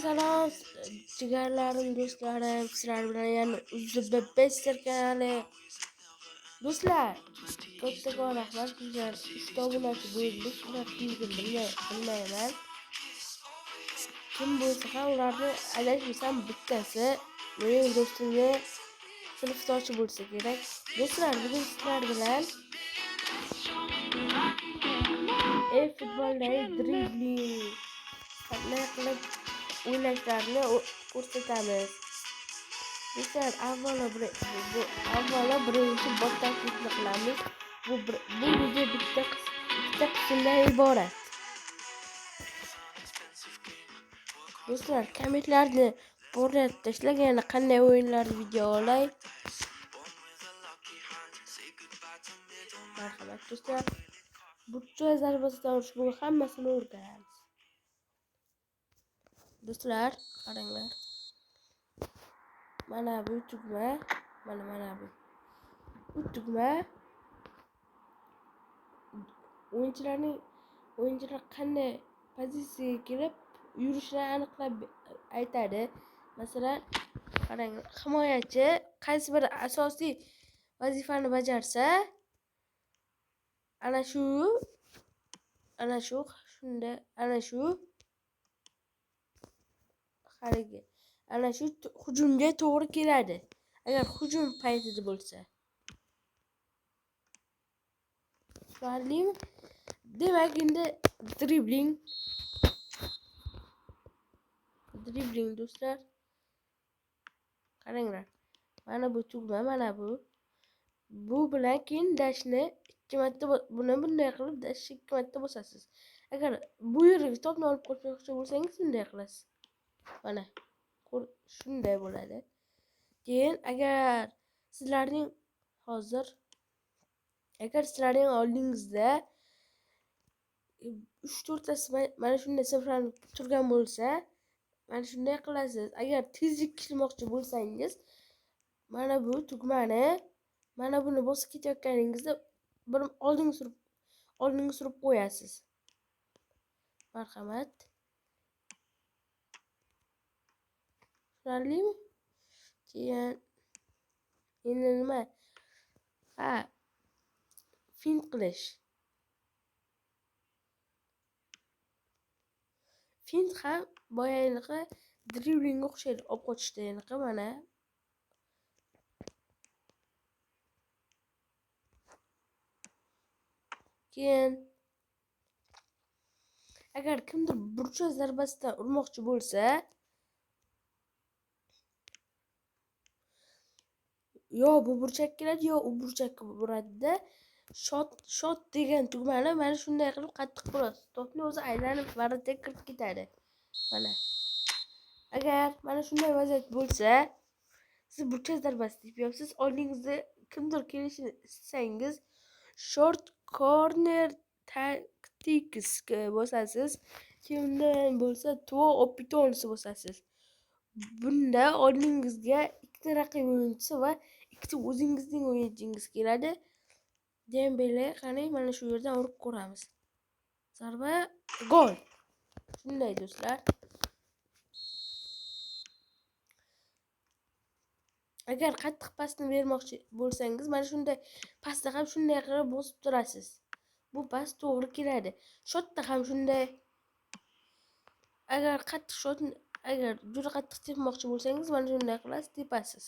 Salom jigarlarim, do'stlarim, sizlar bilan yana Uzbekistan kanali. Do'stlar, kattakon rahmat, bizlar 3 obunachi bo'ldik. Ular kimligini bilmayman. Kim bo'lsa ham ularni adashmasam bittasi mening do'stimni sinfdoshi bo'lsa kerak. Do'stlar, bugun sizlar bilan e-futboldagi dribling qanday qilib o'ynashlarini ko'rsatamiz. Do'stlar, avvalo birinchi bot taklifni qilamiz. Bu video ikkita qismdan iborat. Do'stlar, kommentlarni porlatib tashlab, yana qanday o'yinlar video olay. Marhamat do'stlar. Burchak zarbasidan urish, bugun hammasini o'rganamiz. Do'stlar, qaranglar. Mana bu tugma, mana bu. Bu tugma o'yinchilar qanday pozitsiyaga kelib yurishini aniqlab aytadi. Masalan, qarang, himoyachi qaysi bir asosiy vazifani bajarsa, ana shu hujumga to'g'ri keladi. Agar hujum paytida bo'lsa. Tushunarlimi? Demak, endi dribling do'stlar. Qaranglar. Mana bu tugma, mana bu. Bu bilan keyin dashni 2 marta buni bunday qilib dashni 2 marta bosasiz. Agar bu yerga topni olib qo'ymoqchi bo'lsangiz bunday qilasiz. Mana shunday bo'ladi. Keyin agar sizlarning oldingizda 3-4 tasi mana shunday sifranib turgan bo'lsa, mana shunday qilasiz. Agar tezlik qilmoqchi bo'lsangiz, mana bu tugmani, mana buni bosib ketayotganingizda bir oldinga surib qo'yasiz. Marhamat. Tushunarlimi? Keyin endi nima? Ha, fint qilish. Fint ham boyag'iga driblingga o'xshaydi, olib qochishda anaqa mana. Keyin agar kimdir burchak zarbasidan urmoqchi bo'lsa, yo bu burchak keladi, yo u burchakka uradi-da. Shot degan tugmani mana shunday qilib qattiq burasiz. To'pni o'zi aylanib varataga kirib ketadi. Mana. Agar mana shunday vaziyat bo'lsa, siz burchak zarbasi tepyapsiz, oldingizda kimdir kelishini istasangiz, short corner tactics bosasiz. Kimdan bo'lsa to opitons bosasiz. Bunda oldingizga ikkita raqib o'yinchisi va ikkita o'zingizning o'yinchingiz keladi. Dembele, qani mana shu yerdan urib ko'ramiz. Zarba, gol. Shunday do'stlar. Agar qattiq pasni bermoqchi bo'lsangiz, mana shunday pasni ham shunday qilib bosib turasiz. Bu pas to'g'ri keladi. Shotda ham shunday. Agar qattiq shotni, agar juda qattiq tepmoqchi bo'lsangiz, mana shunday qilasiz, tepasiz.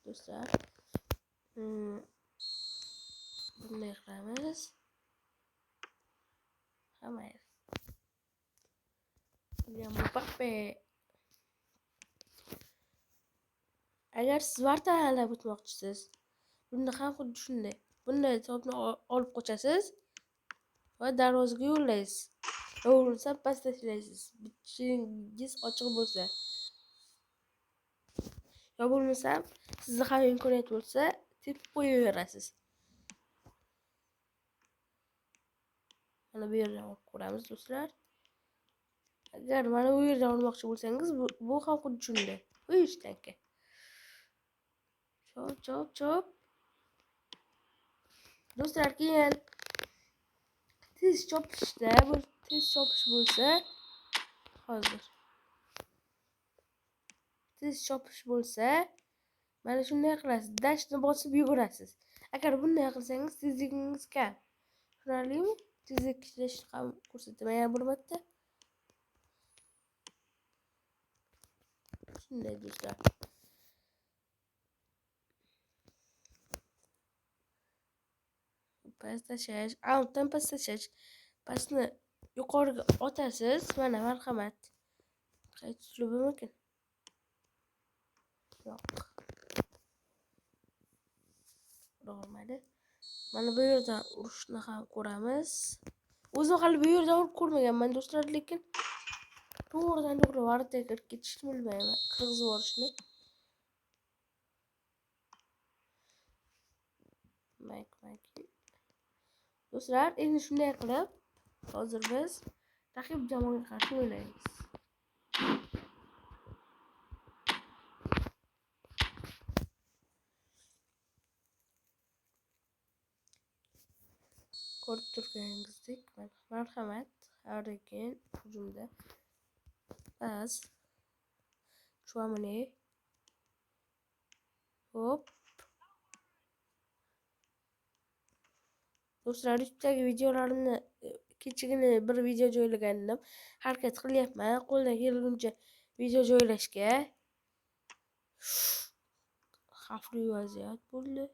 Do'stlar, bunday qilamiz. Mayli. Mbappe. Agar siz vartalab o'tmoqchisiz, bunda ham xuddi shunday. Bunday to'pni olib qochasiz va darvozaga yo'llaysiz. Bo'lmasa pas tashlaysiz. Bitishingiz ochiq bo'lsa. Yo bo'lmasa, sizda ham imkoniyat bo'lsa, tepib qo'yaverasiz. Mana bu yerdan olib ko'ramiz do'stlar. Agar mana bu yerdan olmoqchi bo'lsangiz, bu ham xuddi shunday. Ishtanka. Chop. Do'stlar, keyin tez chopishda, bu Tez chopish bo'lsa, hozir. Tez chopish bo'lsa, mana shunday qilasiz. Dashni bosib yugurasiz. Agar bunday qilsangiz tezligingiz kam. Tushunarlimi? Tezlik ishlashni ham ko'rsataman yana bir marta. Shunday do'stlar. Pas tashlash, altdan pas tashlash. Pasni yuqoriga otasiz. Mana marhamat. Qaysi uslubimikin? Yo'q. Olmadi. Mana bu yerdan urishni ham ko'ramiz. O'zim hali bu yerdan urib ko'rmaganman do'stlar, lekin to'g'ridan to'g'ri vartaga kirib ketishni bilmayman, kirgizib yuborishni. Mayk. Do'stlar, endi shunday qilib hozir biz raqib jamoaga qarshi o'ynaymiz. Ko'rib turganingizdek, marhamat, Harry Kane hujumda. Pas. Chouameni. Hop. Do'stlar, YouTube'dagi videolarimni kechagina bir video joylagandim. Harakat qilyapman qo'ldan kelguncha video joylashga. Xavfli vaziyat bo'ldi.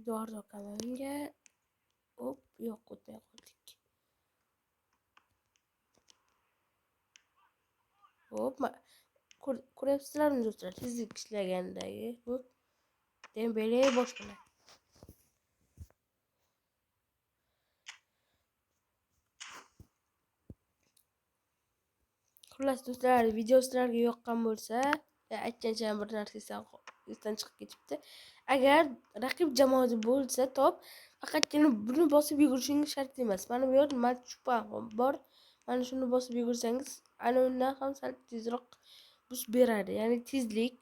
Eduardo Camavinga. Hop, yo'q, o'tmay qoldik. Hop, ko'ryapsizlarmi do'stlar? Tezlik ishlagandagi bu Dembele bosh bilan. Xullas do'stlar, video sizlarga yoqqan bo'lsa, aytgancha bir narsa esdan chiqib ketibdi. Agar raqib jamoada bo'lsa, top faqatgina buni bosib yugurishingiz shart emas. Mana bu yerda matchupa bor. Mana shuni bosib yugursangiz, ana undan ham sal tezroq bus beradi, ya'ni tezlik.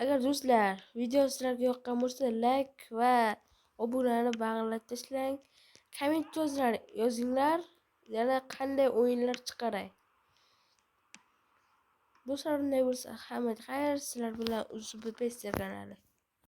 Agar do'stlar, video sizlarga yoqqan bo'lsa, like va obunani bag'rlab tashlang. Komment yozinglar, yana qanday o'yinlar chiqaray. Do'stlar, unday bo'lsa, hamma xayr, sizlar bilan UzBPS kanali.